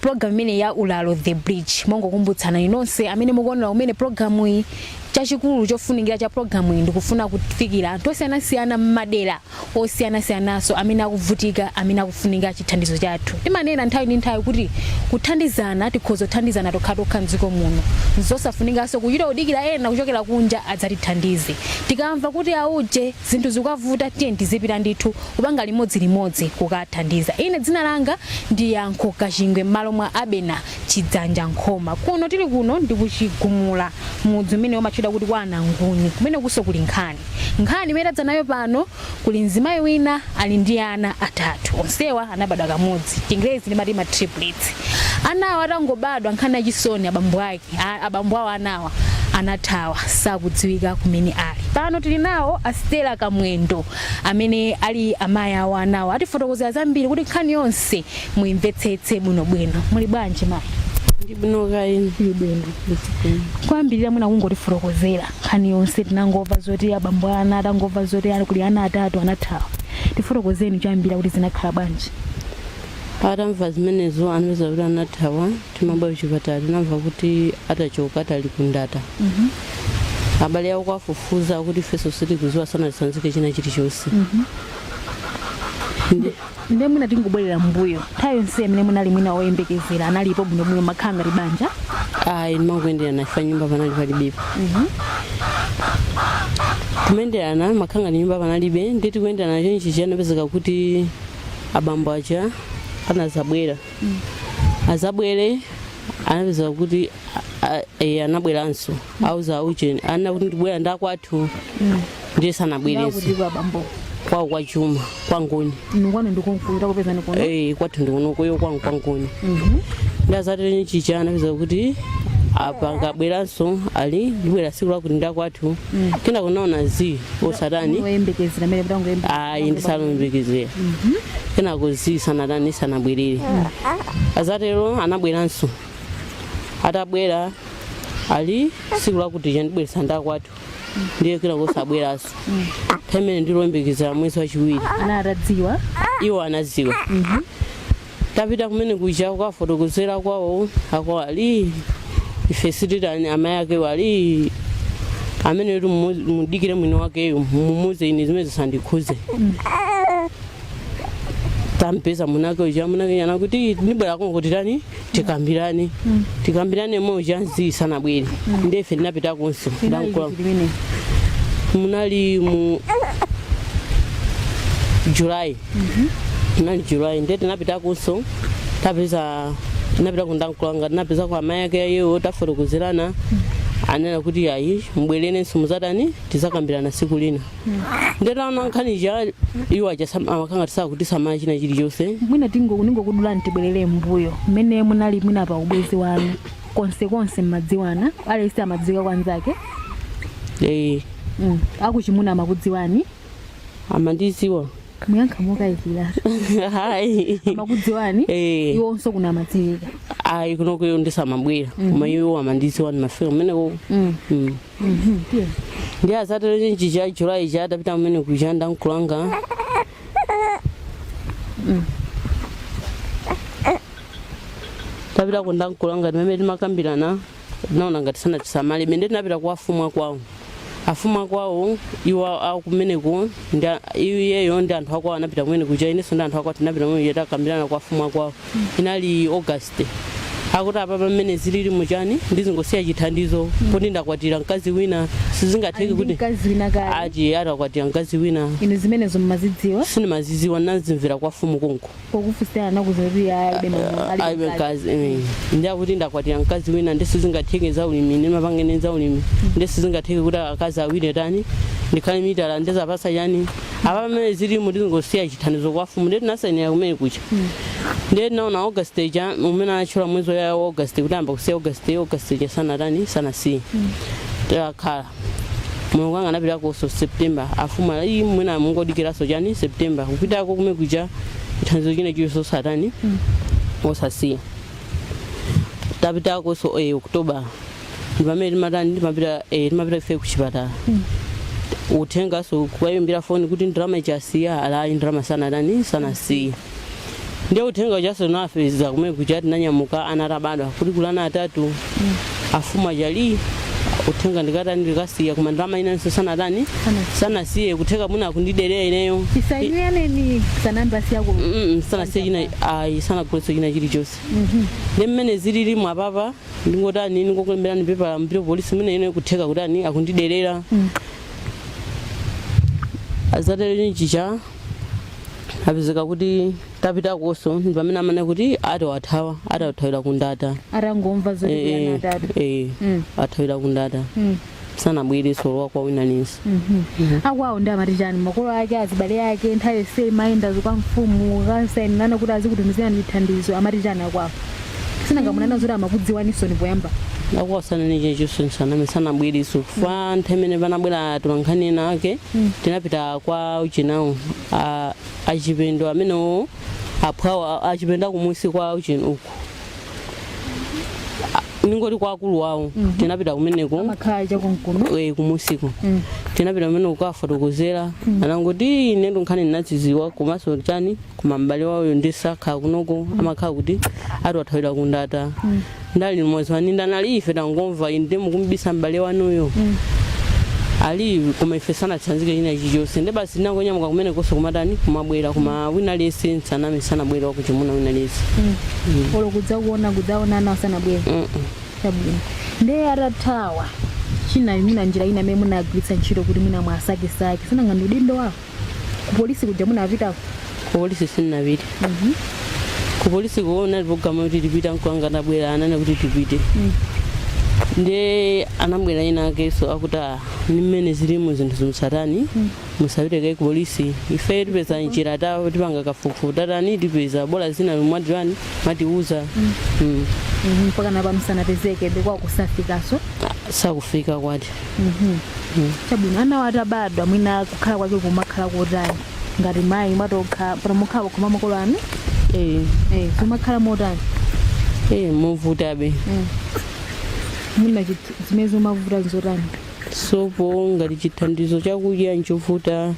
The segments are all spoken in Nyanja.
Program imene ya Ulalo The Bridge, mongokumbutsana nonse amene mukuonera umene programu iyi, chachikulu chofunikira cha programu iyi ndikufuna kufikira anthu osiyanasiyana m'madera osiyanasiyanaso amene akuvutika, amene akufunika chithandizo chathu. Timanena nthawi ndi nthawi kuti kuthandizana, tikhoza kuthandizana tokhatokha mdziko muno, nzosafunikanso kuchita kudikira ena kuchokera kunja adzatithandize. Tikamva kuti auje zinthu zikuvuta, tiye tizipita ndithu kupanga limodzilimodzi kukathandiza. Ine dzina langa ndi Yankho Kachingwe, m'malo mwa Abena Chidzanja Nkhoma. Kuno tili kuno ndi kuchigumula, mudzi umene umatchedwa kuti kwa Ananguni, kumene kuso kuli nkhani. Nkhani imene tadza nayo pano, kuli mzimayi wina ali ndi ana atatu, onsewa anabadwa kamodzi, Chingerezi ndimati ma triplets. Anawa atangobadwa, nkhani yachisoni, abambo ake, abambo awo anawa anathawa, sakudziwika kumene ali. Pano tili nawo a Stella Kamwendo amene ali amayi awo anawa, atifotokozera zambiri kuti nkhani yonse muyimvetsetse bwinobwino. Muli bwanji, mayi? Ndibwino kaini. Muli bwino? Kwambirira, mwina kungotifotokozera nkhani yonse. Tinangomva zoti abambo ana, atangomva zoti ali kuli ana atatu anathawa. Tifotokozeni choyambira kuti zinakhala bwanji. Atamva zimenezo, anapeza kuti anathawa. Timabwera kuchipatala, tinamva kuti atachoka atali kundata. Abale awo kwafufuza kuti ifenso sitikuziwa, sanatisanzike china chilichonse. Ndiye mwina tingobwerera mbuyo, nthawi yonse imene munali mwina woyembekezera, analipo bwinobwino, makhala ngati banja? Ayi, ndimangoyenderana ifa, nyumba panali palibepo. Timayenderana, makhala ngati nyumba panalibe. Ndi tikuyenderana chonchi, anapezeka kuti abambo aja anazabwera. Azabwere, anapezeka kuti anabweranso, auza aucheni ana kuti ndibwera ndakwathu, ndiye sanabwerenso. Ndakuti abambo? Kwawo kwa Chuma, kwa Ngoni. Inu kwanu ndikonkuita kupezani kuno? Eh, kwathu ndikunoko, yo kwangu kwa Ngoni. Ndazatere chicha, anapeza kuti apa ngabweranso, ali ndibwera siku lakuti ndakwathu, kena kunaona zi osatani. Woyembekezera amene mutangoyembekezera? Ayi, ndisalombekezera. Kenako zi sanatani, sanabwerere. Azatero anabweranso. Atabwera, ali siku lakuti chandibweresa ndakwathu, ndiye kenako sabweranso. Nthawi imene ndiloyembekezera mwezi wachiwiri. Ana atadziwa? Iwo anadziwa. Tapita kumene kuja kukafotokozera kwawo, ako ali ife sititani. Amayi ake wali amene kuti mudikire mwini wakeyo, mumuze, ine zimene zisandikhuze. Tampeza munake uja, munake ana kuti ndibwera kongo titani, tikambirane, tikambirane moja. Nzi sanabwere, ndiye ife tinapitakonso. Inali limene? Munali mu July, munali July. Ndiye tinapitakonso, tapeza, tinapita kundankulanga, tinapeza kwa amayi ake ayewo, tafotokozerana, anena kuti ayi, mbwerenenso muzatani, tizakambirana siku lina. Ndiye taona nkhani ija, iwo aja amakanga tisakuti samala china chilichonse. Mwina ningokudulani, tibwerere mbuyo. Mmene munali mwina pa ubwezi wanu, konsekonse mmadziwana, aliyense amadziwika kwa anzake? Eh. Akuchimuna amakudziwani? Amandidziwa. Muyankha mokayikira. Hayi. Amakudziwani? Eh. Iwonso kuno amadziwika? Ayi, kunoko iyo ndisamabwera, koma iwo amandidziwa, ndimafika kumeneko. Tiye. Ndi azatero chicha July cha, tapita kumene kuja ndankulanga, tapita kundankulanga, timene timakambirana, tinaona ngati sanatisamale. Mende tinapita kwa afumu akwawo. Afumu akwawo iwo akumeneko ndi iyeyo ndi anthu akwawo anapita kumene kuja, inenso ndi anthu akwawo tinapita kumene kuja, takambirana kwa afumu akwawo. Inali August. Akuti apa pamene zilili muchani, ndizingosiya chithandizo poti ndakwatira mkazi wina, sizingatheke Ali ndi kuti mkazi wina kale? Ati atakwatira mkazi wina. Inu zimenezo mmazidziwa? Sinimazidziwa, nazimvera kwa fumu konko. Pokufunsira anakuza kuti alibe mwamuna? Alibe mkazi. Ndiye akuti ndakwatira mkazi wina, ndi sizingatheke za ulimi, ndimapangene za ulimi, ndi sizingatheke kuti akazi awiri tani, ndikhale mitala, ndizapasa chani? Apa pamene zilimo, ndizingosiya chithandizo kwa fumu. Ndiye tinasainira kumene kucha. Ndiye tinaona August ija umene anatchula mwezi wa August kuti amba kusiya August, August ija sanatani, sanasiye. Takhala, mulungu wanga, anapitakonso September. Afumu ayi, mwina mungodikiranso chani, September. Kupitako kumene kuja, chithandizo china chilichonse osatani, osasiya. Tapitakonso October, ndi pamene timatani, timapita, timapita ife kuchipatala. Uthengaso kukayimbira foni kuti ndalama ichasiya, alayi ndalama sanatani, sanasiya. Ndiye uthenga ujaso nafeza kumene kuja tinanyamuka ana atabadwa kuti kuli ana atatu. Afumu achali uthenga ndikatani, ndikasiya, koma ndalama inanso sanatani, sanasiye kutheka mwina akundiderera ineyo. Chisainireni sanamba siyako. Sanasiye china ayi, sanaguletso china chilichonse. Ndi mmene zilili mwapapa, ndingotani, ndingokulemberani pepa mpite polisi, mwina ine kutheka kutani akundiderera. Azatere chicha apezeka kuti tapitakonso ndi pamene amene kuti ati wathawa, ati athawira kundata. Atangomva zoti kuli ana atatu. Eh. Athawira kundata. Sanabwereso lowa kwa wina linso. Akwawo ndi amati chani, makolo ake, azibale ake, nthawi yonse imayenda kwa mfumu kasainirana kuti azikutumizirani chithandizo, amati chani akwawo? Sinangamunana zoti amakudziwaninso ni poyamba? Akuwasanane chechonso nsaname, sanabwereso fa nthawi imene panabwera tolankhani ena ake. Tinapita kwa uchinawo achipendo amenewo, aphwawo achipendo akumusi kwa uchino uku, ningoti kwa akulu wawo. Tinapita kumeneko. Amakhala chakonkuno? Eh, kumusiko. Tinapita kumene kukafotokozera, anangoti ine nkhani ndinazidziwa komanso chani, koma m'bale wawoyo ndisakhala kunoko, amakhala kuti ati wathawira kundata. Ndali limodzi waninda nali ife tangomva inde mukumbisa m'bale wanuyo ali, koma ife sanatsanzike china chilichonse. Nde basi tinangonyamuka kumene koso kumatani, kumabwera, koma wina aliyense nsaname sanabwera wakuchimuna wina aliyense. Olo kudza kuona, kudzaona ana asanabwera? Mm. Chabwino. Ndiye atathawa china, mwina njira ina imene munagwiritsa ntchito kuti mwina mwasakesake, sinanga ndi udindo wawo, ku polisi kuja munapitako? Ku polisi sinnapite. Ku polisi kuona programu kuti tipita nkuanga, ndabwera anane kuti tipite. Ndiye anabwera ina akeso akuti, "Ah, ni mmene zilimu zinthu zimusatani, musapite kaye ku polisi, ife tipeza njira, ta tipanga kafukufuku, tatani, tipeza, bola zina mwatiwani mwatiuza." Mpaka napano sanapezeke kwa kusafikaso? Ah, sakufika kwati. Chabwino. Ana atabadwa, mwina kukhala kwake kumakhala kotani ngati mayi mwatokha pano, mukhala koma makolo anu? Eh. Eh, kumakhala motani? Eh, movutabe. Mwina zimene zimavuta nzotani? Sopo ngati chithandizo chakudya nchovuta,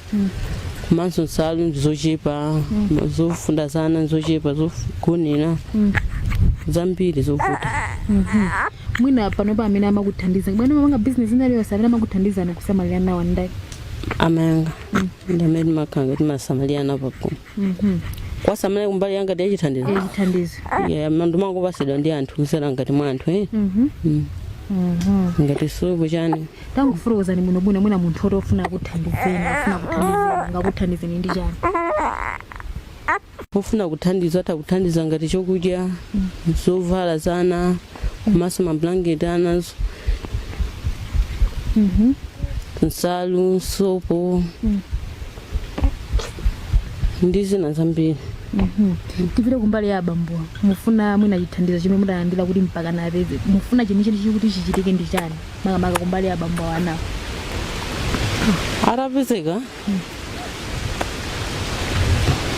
komanso nsalu ndizochepa, zofunda zana nzochepa, zogonera zambiri zovuta. Mwina panopa amene amakuthandiza bwana mapanga business ina iliyonse, amene amakuthandizani kusamalira nawo ndani? Amayanga ndi amene timakhala timasamalirana pakhomo. Kwasamalira kumbali yanga tiyachithandizo? Eh, chithandizo. Yeah, ndimangopasidwa ndi anthu kusera ngati mwa anthu, eh. Ngati sopo chani. Tangofotokozani bwinobwino, mwina munthu oti ofuna kuthandizeni, afuna kuthandizeni, ngakuthandizeni ndi chani? Ofuna kuthandiza atha kuthandiza ngati chokudya, zovala zana, komanso mablanketi ana, nsalu, sopo ndi zina zambiri. Tipite kumbali ya abambo. Mufuna mwina chithandizo chimene mudalandira kuti mpaka napeze, mufuna chenicheni kuti chichitike ndi chani, makamaka kumbali ya abambo anawo? Atapezeka,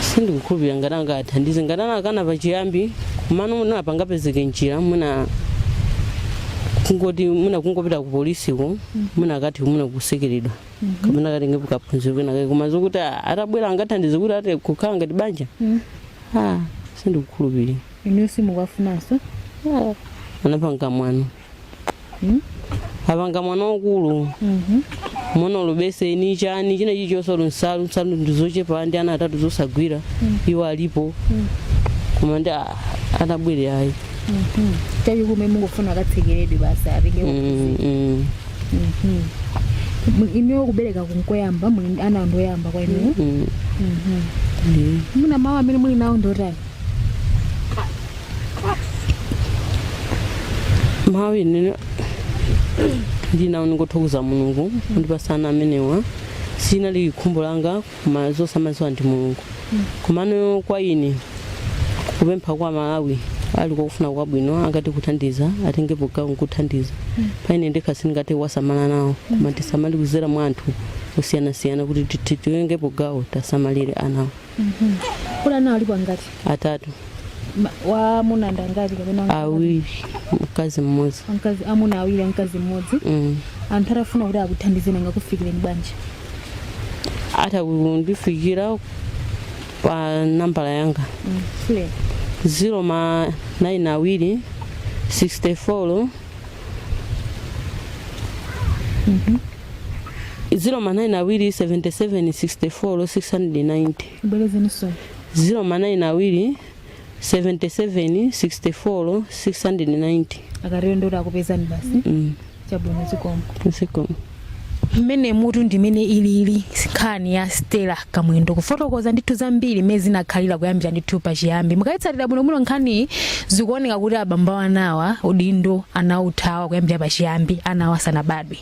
sindikukhulupirira ngati angathandize ngati anakana pachiyambi, kumano muna pangapezeke njira, muna kungoti muna kungopita ku polisiko, muna akati muna kusekeredwa kapena katenge kaphunziro kenakake, koma zokuti atabwera angathandize kuti ati kukhala ngati banja, ah, sindikukhulupirira. Inuyo simukafunanso? Anapanga mwano. Apanga mwana wakulu, mwana ulubeseni chani china chilichonse, ulu nsalu, nsalu ndizochepa ndi ana atatu zosagwira. Iwo alipo, koma ndi atabwere ayi. Chachikulu mungofuna akatsekeredwe basi, atenge. Inuyo kubereka kunkoyamba? Muli ana ndoyamba kwa inuyo? Mm. Ndi. Muna mawu amene muli nawo ndotani? Mawu ine ndinawo, ndingothokoza Mulungu kundipasa ana amenewa. Sinali khumbo langa, koma zosamaziwa ndi Mulungu. Komano kwa ine kupempha kwa Malawi ali kwakufuna kwabwino angati kuthandiza, atengepo gawo nkuthandiza. Paine ndekha sindingathe kuwasamala nawo, koma tisamali kuzera mwa anthu osiyanasiyana kuti titengepo gawo tasamalire anawo. Kuli ana alipo angati? Atatu. Wa amuna ndi angati kapena? Awiri, mkazi mmodzi. Amkazi, amuna awiri, amkazi mmodzi. Anthu atafuna kuti akuthandizeni angakufikireni bwanji? Atha kundifikira Pa nambala yanga 0 ma 9 awiri 64 0 ma 9 awiri 77 64 690. Bwerezeniso. 0 ma 9 awiri 77 64 690. Akatero ndoti akupezani basi. Chabwino, zikomo. Zikomo. Mmene mutu ndimene ilili nkhani ya Stella Kamwendo, kufotokoza ndithu zambiri mmene zinakhalira kuyambira ndithu pachiyambi. Mukayitsatira bwinobwino nkhaniyi, zikuoneka kuti abambo anawa udindo anauthawa kuyambira pachiyambi, anawa asanabadwe.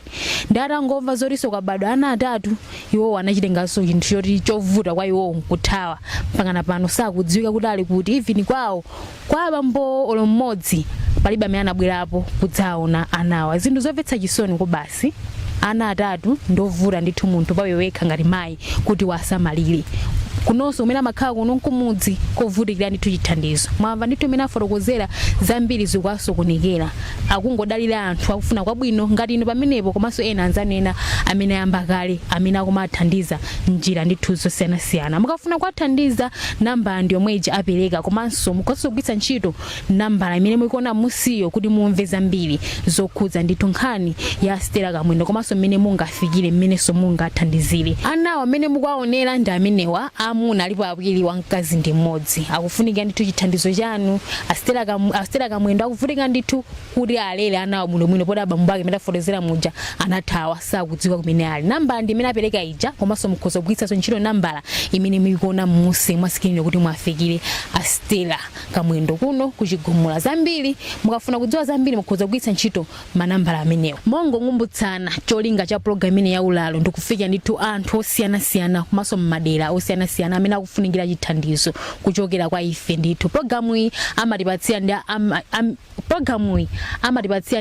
Ndi atangomva zotinso kwabadwa ana atatu, iwowo anachitenganso chinthu choti chovuta kwa iwowo nkuthawa. Mpakana pano sakudziwika kuti ali kuti. Even kwawo kwa abambo olo mmodzi palibe amene anabwerapo kudzaona anawa. Zinthu zomvetsa chisoni kubasi. Ana atatu ndovuta ndithu munthu pawe wekha ngati mayi kuti wasamalire. Kunonso umene amakhala kuno nkumudzi kovutikira ndithu chithandizo. Mwamva ndithu imene afotokozera, zambiri zikuwasokonekera, akungodalira anthu akufuna kwabwino ngati inu pamenepo, komanso ena anzanu ena amene ayamba kale, amene akumathandiza njira ndithu zosiyanasiyana. Mukafuna kuwathandiza, nambala ndi yomwe ija apereka, komanso mukhoza kugwiritsa ntchito nambala imene mukuona musiyo kuti mumve zambiri zokhudza ndithu nkhani ya Stella Kamwendo, komanso mmene mungafikire, mmenenso mungathandizire. Anawa amene mukuwaonera ndi amenewa. Amuna alipo awiri, wamkazi ndi mmodzi. Akufunika ndithu chithandizo chanu. A Stella Kamwendo akuvutika ndithu kuti alere anawa bwinobwino, poti abambo ake, imene afotokozera muja, anathawa, sakudziwa kumene ali. Nambala ndi imene apereka ija, komanso mukhoza kugwiritsanso ntchito nambala imene mukuiona m'munsi mwa screen kuti mwafikire a Stella Kamwendo kuno kuchigumula. Zambiri, mukafuna kudziwa zambiri, mukhoza kugwiritsa ntchito manambala amenewo. Mongokumbutsana, cholinga cha program imene ya Ulalo ndikufika ndithu anthu osiyanasiyana komanso m'madera osiyanasiyana amene akufunikira chithandizo kuchokera kwa ife ndithu. Programu iyi amatipatsira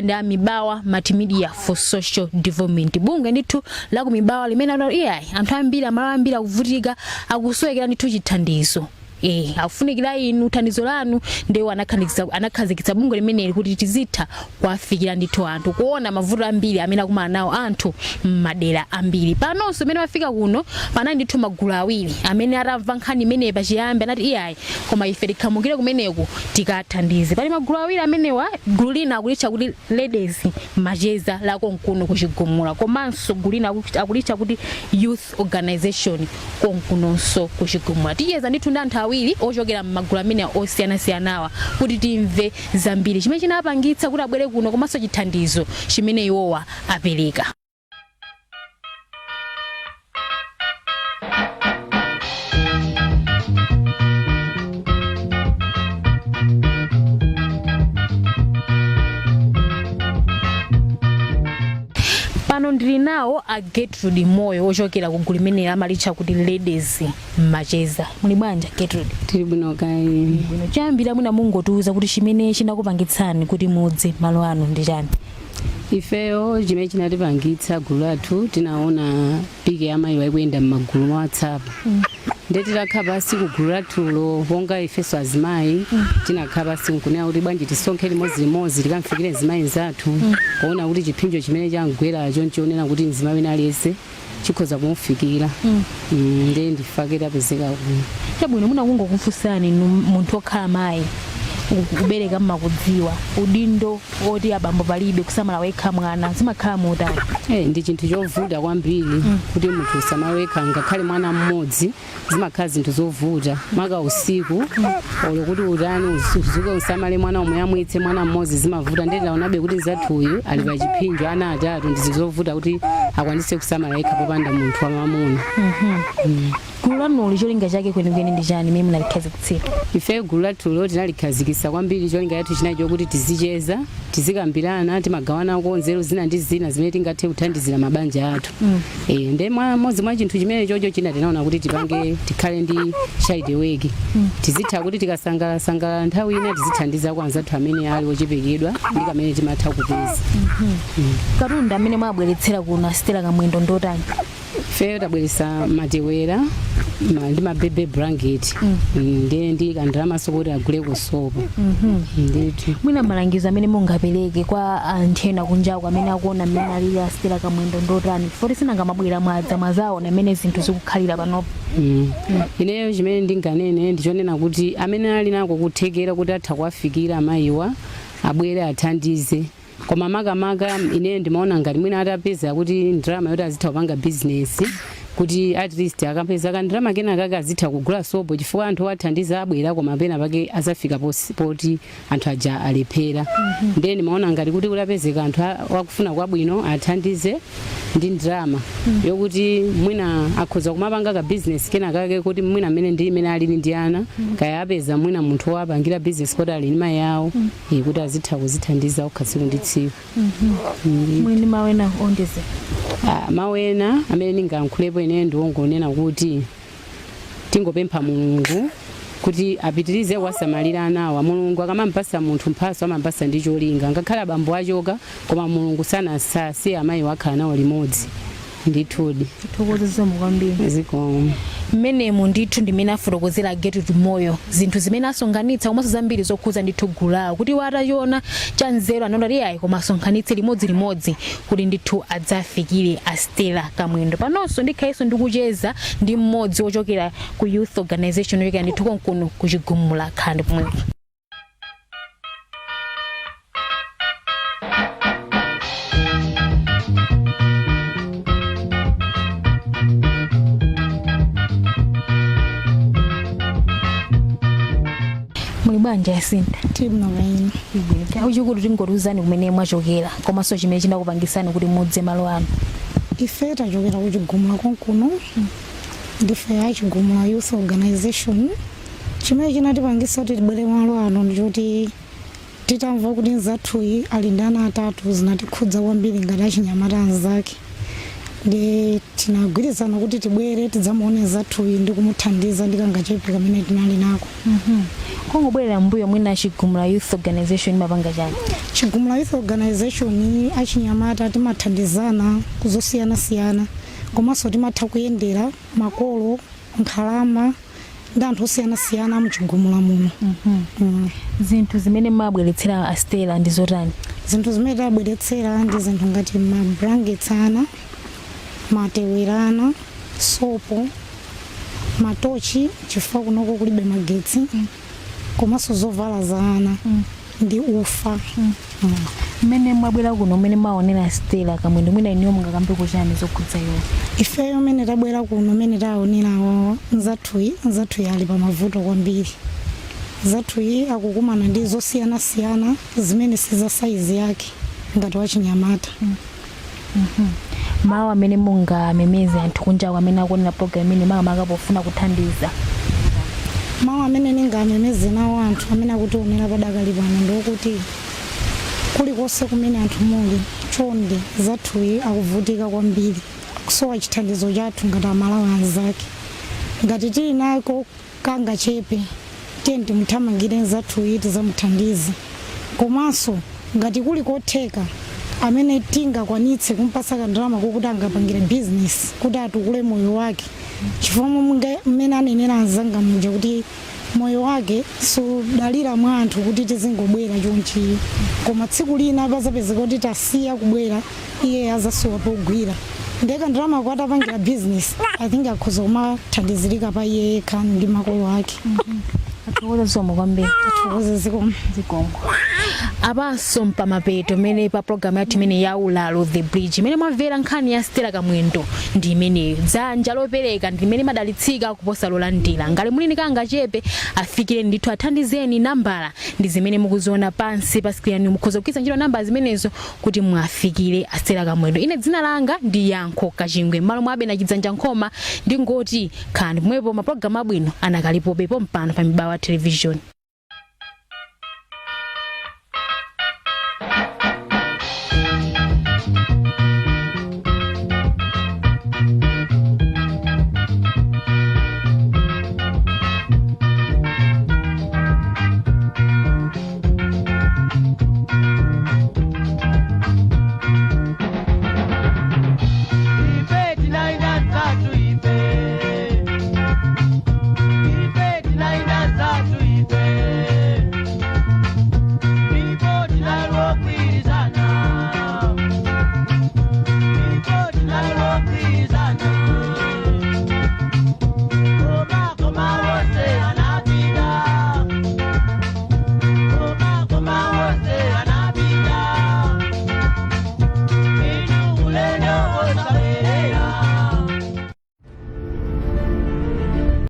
ndi a Mibawa Multimedia for Social Development, bungwe ndithu la ku Mibawa limene iyayi, anthu ambiri, amalo ambiri akuvutika, akusowekera ndithu chithandizo, akufunikira inu, thandizo lanu. Ndiwo anakhazikitsa bungwe limeneli kuti tizitha kuwafikira ndithu anthu, kuona mavuto ambiri amene akumana nawo anthu m'madera ambiri. Panonso imene wafika kuno, panali ndithu magulu awiri amene atamva nkhani imeneyi pachiyambi anati, "Iyayi, koma ife tikhamukire kumeneku tikathandize." Pali magulu awiri amenewa. Gulu lina akulitcha kuti Ladies Macheza la konkuno kuchigumula, komanso gulu lina akulitcha kuti Youth Organization konkunonso kuchigumula. Ticheza ndithu ndi anthu awiri ochokera m'magulu amene osiyanasiyanawa kuti timve zambiri chimene chinapangitsa kuti abwere kuno, komanso chithandizo chimene iwowa apereka. Pano ndili nawo a Gertrude Moyo ochokera ku gulu limene amalitcha kuti Ladies Macheza. Muli bwanji, Gertrude? Tili bwino kai. Bwino. Choyambira, mwina mungotiuza kuti chimene chinakupangitsani kuti mudze malo ano ndi chani? Ifeyo chimene chinatipangitsa gulu lathu, tinaona pic ya amayi ikuyenda m'magulu mwa WhatsApp, nde titakhala pasi ku gulu lathulo, monga ifenso azimayi, tinakhala pasi nkunena kuti bwanji tisonkhe limodzi tikamfikire mzimayi nzathu, kuona kuti chipsinjo chimene chamgweracho nchionena kuti mzimayi wina aliyense chikhoza kumufikira. Nde ndifake tapezeka kuno. Chabwino, mwina kungokufunsani inu, munthu okhala mayi, kubereka mmakudziwa udindo oti abambo palibe, kusamala wekha mwana zimakhala motani? Ndi chinthu chovuta kwambiri kuti munthu usamale wekha ngakhale mwana mmodzi. Zimakhala zinthu zovuta, maka usiku, olo kuti utani, uzuke usamale mwana, umuyamwitse mwana mmodzi, zimavuta. Ndiye taonabe kuti nzathuyu ali pa chipsinjo, ana atatu, ndi zinthu zovuta kuti akwanise kusamala yekha popanda munthu wamamuna. Gulu lanuli cholinga chake kwenikweni ndi chani imene munalikhazikitsira? Ife gulu lathulo tinalikhazikitsa kwambiri, cholinga chathu chinali chokuti tizicheza, tizikambirana, timagawanako nzeru zina ndi zina zimene tingathe kuthandizira mabanja athu. Nde mmodzi mwa chinthu chimene chocho china tinaona kuti tipange, tikhale ndi charity work, tizitha kuti tikasangalala sangalala nthawi ina tizithandiza kwa anzathu amene ali ochepekedwa ndi kamene timatha kupeza. Katundu amene mwabweretsera kuno Stella Kamwendo ndotani? Ifeyo tabweresa matewera ndi ma baby blanket, ndiye ndi kandalamaso kuti aguleko sopo ndithu. Mwina malangizo amene mungapereke kwa anthu ena kunjaku amene akuona mmene alili a Stella Kamwendo ndotani, chifukwa sinanga mabwera mwadza mwazaona mmene zinthu zikukhalira panopo? Ineyo chimene ndinganene ndichonena kuti amene ali nako kuthekera kuti atha kuwafikira amayiwa, abwere athandize. Koma makamaka ineyo ndimaona ngati mwina atapeza kuti ndalama yoti azitha kupanga bizinesi, kuti at least akapeza kandalama kena kake azitha kugula sopo, chifukwa anthu athandiza abwera, koma pena pake azafika poti anthu aja alephera. Ndiye ndimaona ngati kuti kutapezeka anthu wakufuna kwabwino athandize ndi ndalama yokuti mwina akhoza kumapanga ka business kena kake, kuti mwina amene ndi imene alili ndi ana, kaya apeza mwina munthu wowapangira business kuti ali ndi mayi awo, kuti azitha kuzithandiza okha tsiku ndi tsiku. Muli ndi mawu ena onjezera? Ah, mawu ena amene ndingayankhulepo ine ndiwongonena kuti tingopempha Mulungu kuti apitirize kuwasamalira anawa. Mulungu akamampasa munthu mphaso, amampasa ndi cholinga. Ngakhale abambo achoka, koma Mulungu sanasasiye amayi, wakhala nawo limodzi ndithudi. Tithokoze, zikomo kwambiri. Zikomo. Mmenemu ndithu ndimene afotokozera Getrude Moyo zinthu zimene asonkhanitsa, komanso zambiri zokhudza ndithu gulu lawo, kuti watachiona cha nzeru anaona kuti ayi, koma asonkhanitse limodzilimodzi kuti ndithu adzafikire a Stella Kamwendo. Panonso ndikhalenso ndikucheza ndi mmodzi wochokera ku youth organization yochokera ndithu konkuno kuchigumula. Khalani pomwepo. Muli bwanji, Yasinta? Timnomaina. Uchikuti tingotiuzani kumene mwachokera, komanso chimene chinakupangisani kuti mudze malo ano. Ife tachokera kuchigumula konkuno, ndife ya Chigumula Youth Organization. Chimene chinatipangisa kuti tibwere malo ano ndichoti titamva kuti nzathuyi ali ndi ana atatu, zinatikhudza kwambiri ngati achinyamata anzake, ndi tinagwirizana kuti tibwere tidzamuone nzathuyi ndi kumuthandiza ndi kangachepe kamene tinali nako. Kungobwerera mbuyo mwina, Chigumula Youth Organization imapanga chani? Chigumula Youth Organization, achinyamata timathandizana kuzosiyanasiyana, komanso timatha kuyendera makolo, nkhalamba ndi anthu osiyanasiyana muchigumula muno. Zinthu zimene mabweretsera a Stella ndi zotani? Zinthu zimene tabweretsera ndi zinthu ngati ma blankets ana, matewera ana, sopo, matochi chifukwa kunoko kulibe magetsi, komanso zovala za ana ndi ufa. Mmene mwabwera kuno, mmene mwaonera Stella Kamwendo, mwina inuyo mungakambe chani zokhudza iwo? Ifeyo mmene tabwera kuno, mmene taonerawo nzathuyi, nzathuyi ali pa mavuto kwambiri. Nzathuyi akukumana ndi zosiyanasiyana zimene si za saizi yake ngati wachinyamata. Mawu amene mungamemeze anthu kunjaku amene akuonera program imene, makamaka pofuna kuthandiza? Mawu amene ndingamemeze nawo anthu amene akutionera padakali pano ndiokuti kulikonse kumene anthu muli, chonde, zathuyi akuvutika kwambiri, akusowa chithandizo chathu ngati Amalawi anzake. Ngati tili nako kangachepe, tiye timuthamangire nzathuyi tizamuthandize. Komanso ngati kuli kotheka, amene tingakwanitse kumpasa kandalama kokuti angapangire bizinesi kuti atukule moyo wake, chifukwa momwe mmene anenera anzanga muja kuti moyo wake sudalira mwa anthu kuti tizingobwera chonchi, koma tsiku lina pazapezeka kuti tasiya kubwera, iye azasowa pogwira. Ndiye kandalama ko atapangira bizinesi, I think akhoza kumathandizirika pa iye yekha ndi makolo ake. Athokoza, zikomo kwambiri. Tathokoza, zikomo. Zikomo. Apanso mpamapeto imene pa programu yathu imene ya Ulalo The Bridge, imene mwamvera nkhani ya Stella Kamwendo ndi imeneyo. Dzanja lopereka ndi limene madalitsika kuposa lolandira. Ngati muli ndi kangachepe, afikireni ndithu, athandizeni. Nambala ndi zimene mukuziona pansi pa screen, mukhoza kugwiritsa ntchito namba zimenezo kuti mwafikire a Stella Kamwendo. Ine dzina langa ndi Yankho Kachingwe, m'malo mwa Abena Chidzanja Nkhoma ndingoti khalani pomwepo, mapulogalamu abwino anakalipobe pompano pa Mibawa Television.